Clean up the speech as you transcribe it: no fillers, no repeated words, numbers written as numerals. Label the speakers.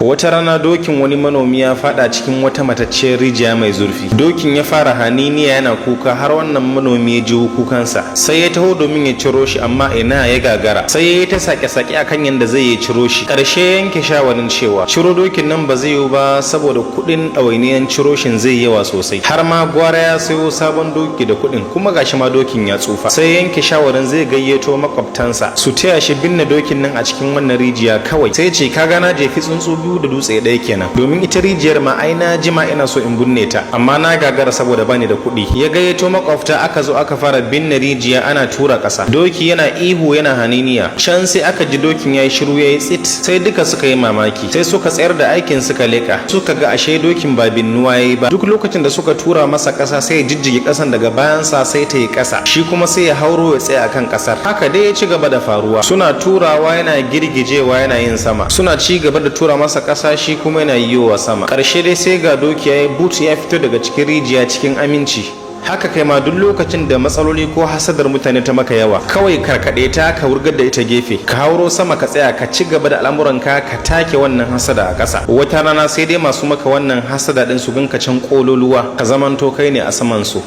Speaker 1: Wata rana dokin wani manomi ya fada cikin wata matacciyar rijiya mai zurfi. Dokin ya fara haniniya yana kuka har wannan manomi ya ji kukansa. Sai ya taho domin ya ciro shi, amma ina, ya gagara. Sai ya yi ta sake-sake akan yadda zai yi ciro shi. Ƙarshe ya yanke shawarin cewa ciro dokin nan ba zai yiwu ba, saboda kuɗin ɗawainiyan ciro shin zai yawa sosai. Har ma gwara ya sayo sabon doki da kuɗin, kuma gashi ma dokin ya tsufa. Sai ya yanke shawarin zai gayyato makwabtansa su taya shi binne dokin nan a cikin wannan rijiya kawai. Sai ce, "Ka ga na jefi tsuntsu biyu da dutse ɗaya kenan, domin ita rijiyar ma ai na jima ina so in binne ta, amma na gagara saboda bani da kuɗi." Ya gayyato makwabta, aka zo aka fara binne rijiya ana tura ƙasa. Doki yana ihu yana haniniya. Can sai aka ji dokin ya yi shiru, ya yi tsit. Sai duka suka yi mamaki, sai suka tsayar da aikin suka leka, suka ga ashe dokin ba binnuwa yayi ba. Duk lokacin da suka tura masa ƙasa, sai ya jijjige ƙasan daga bayansa, sai ta yi ƙasa, shi kuma sai ya hauro ya tsaya akan ƙasar. Haka dai ya ci gaba da faruwa. Suna turawa yana girgijewa yana yin sama, suna ci gaba da tura masa ƙasa, shi kuma yana yiwowa sama. Ƙarshe dai sai ga doki ya yi but ya fito daga cikin rijiya cikin aminci. Haka kai ma, duk lokacin da matsaloli ko hasadar mutane ta maka yawa, kawai karkaɗe ta ka wurgar da ita gefe, ka hauro sama ka tsaya, ka ci gaba da al'amuranka, ka take wannan hasada a ƙasa. Wata rana sai dai masu maka wannan hasada din su ganka can kololuwa, ka zamanto kai ne a saman su.